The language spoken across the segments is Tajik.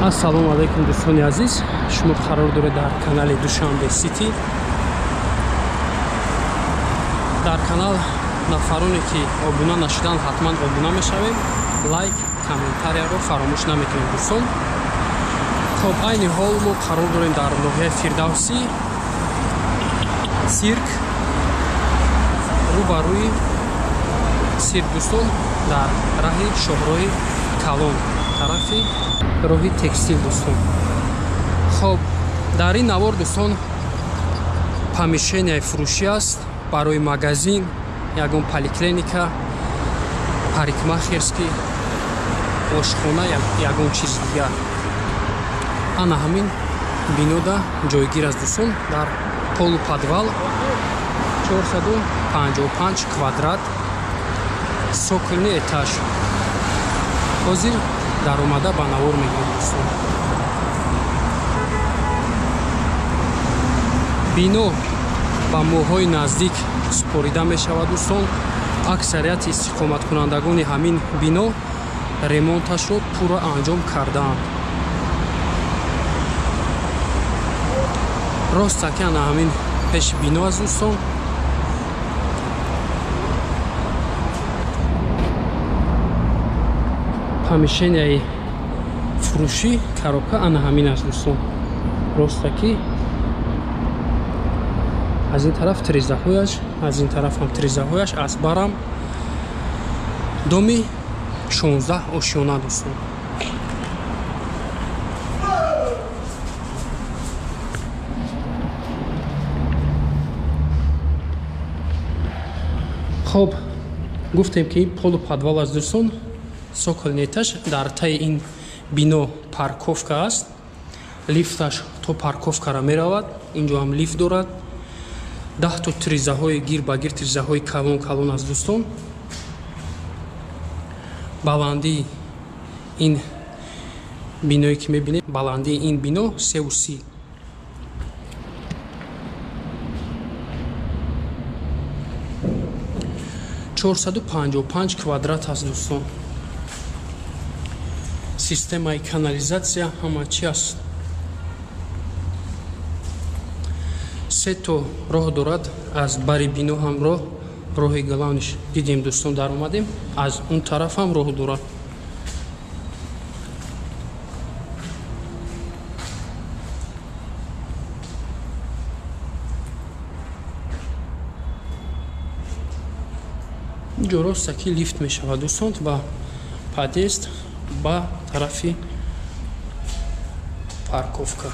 Ассалому алайкум дӯстони азиз, шумо қарор доред дар канали Душанбе Сити. Дар канал нафароне ки обуна нашуданд, ҳатман обуна мешавем. Лайк, комментарияро фаромӯш намекунем дӯстон. Хоб, айни ҳол мо қарор дорем дар ноҳияи Фирдавсӣ, цирк, рӯбарӯи цирк дӯстон, дар раҳи шоҳроҳи калон, тарафи роҳи текстил дӯстон. Хоб, дар ин навор дӯстон помещенияи фурӯшӣ аст барои магазин, ягон поликлиника, парикмахерский, ошхона, ягон чизи дигар. Ана ҳамин бинода ҷойгир аст дӯстон, дар полуподвал, 455 квадрат, цокольный этаж. Ҳозир даромада ба навор мегирем дӯстон. Бино ба моҳҳои наздик супорида мешавад дӯстон. Аксарияти истиқоматкунандагони ҳамин бино ремонташро пурра анҷом кардаанд. Ростаки ана ҳамин пеши бино аст дӯстон. Помещенияи фурӯшӣ коробка ана ҳамин аст дӯстон. Ростаки аз ин тараф тирезаҳояш, аз ин тараф ҳам тирезаҳояш, аз барам доми 16 ошёна дӯстон. Хоб, гуфтем ки полуподвал аст дӯстон, цокольный этаж. Дар таи ин бино парковка аст, лифташ то парковкара меравад, инҷо ҳам лифт дорад. 10 то тирезаҳои гир ба гир, тирезаҳои калон калон аст дӯстон. Баландии ин биное ки мебинем, баландии ин бино 3,30. 455 квадрат аст дӯстон. Системаи канализатсия ҳама чи аст. Се то роҳ дорад, аз бари бино ҳам роҳ, роҳи главниш дидем дӯстон, даромадем, аз он тараф ҳам роҳ дорад. Инҷо ростаки лифт мешавад дӯстон ба подъезд, ба тарафи парковка.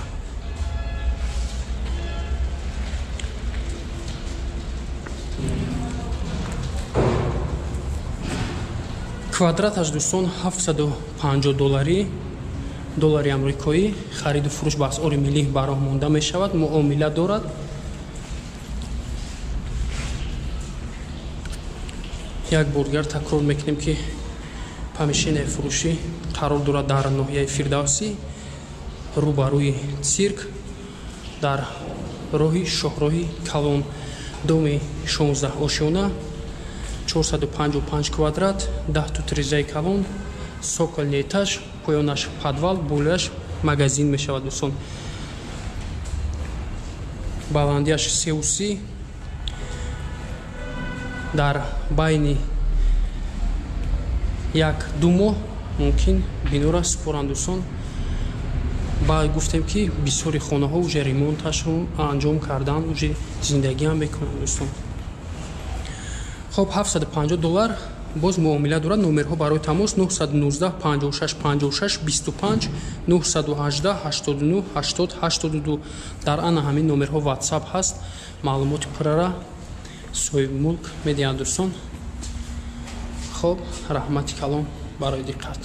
Квадраташ дӯстон 750 доллари, доллари амрикоӣ. Хариду фурӯш ба асъори миллӣ ба роҳ монда мешавад, муомила дорад. Як бор дигар такрор мекунем ки помещенияи фурӯшӣ қарор дорад дар ноҳияи Фирдавсӣ, рӯбарӯи цирк, дар роҳи шоҳроҳи калон, доми 16 ошёна, 455 квадрат, 10 то тирезаи калон, цокольный этаж, поёнаш подвал, болояш магазин мешавад дӯстон. Баландияш 3,30. Дар байни 1-2 моҳ мумкин бинора супоранд дӯстон. Ба гуфтем ки бисёри хонаҳо уже ремонташро анҷом карданд, уже зиндагиам мекунанд дӯстон. Хоб, 750 доллар боз муомила дорад. Номерҳо барои тамос 919 56 56 25, 918 89 80 82. Дар ана ҳамин номерҳо WhatsApp ҳаст. Маълумоти пуррара соҳибмулк медиҳанд дӯстон. Хоб, раҳмати калон барои диққат.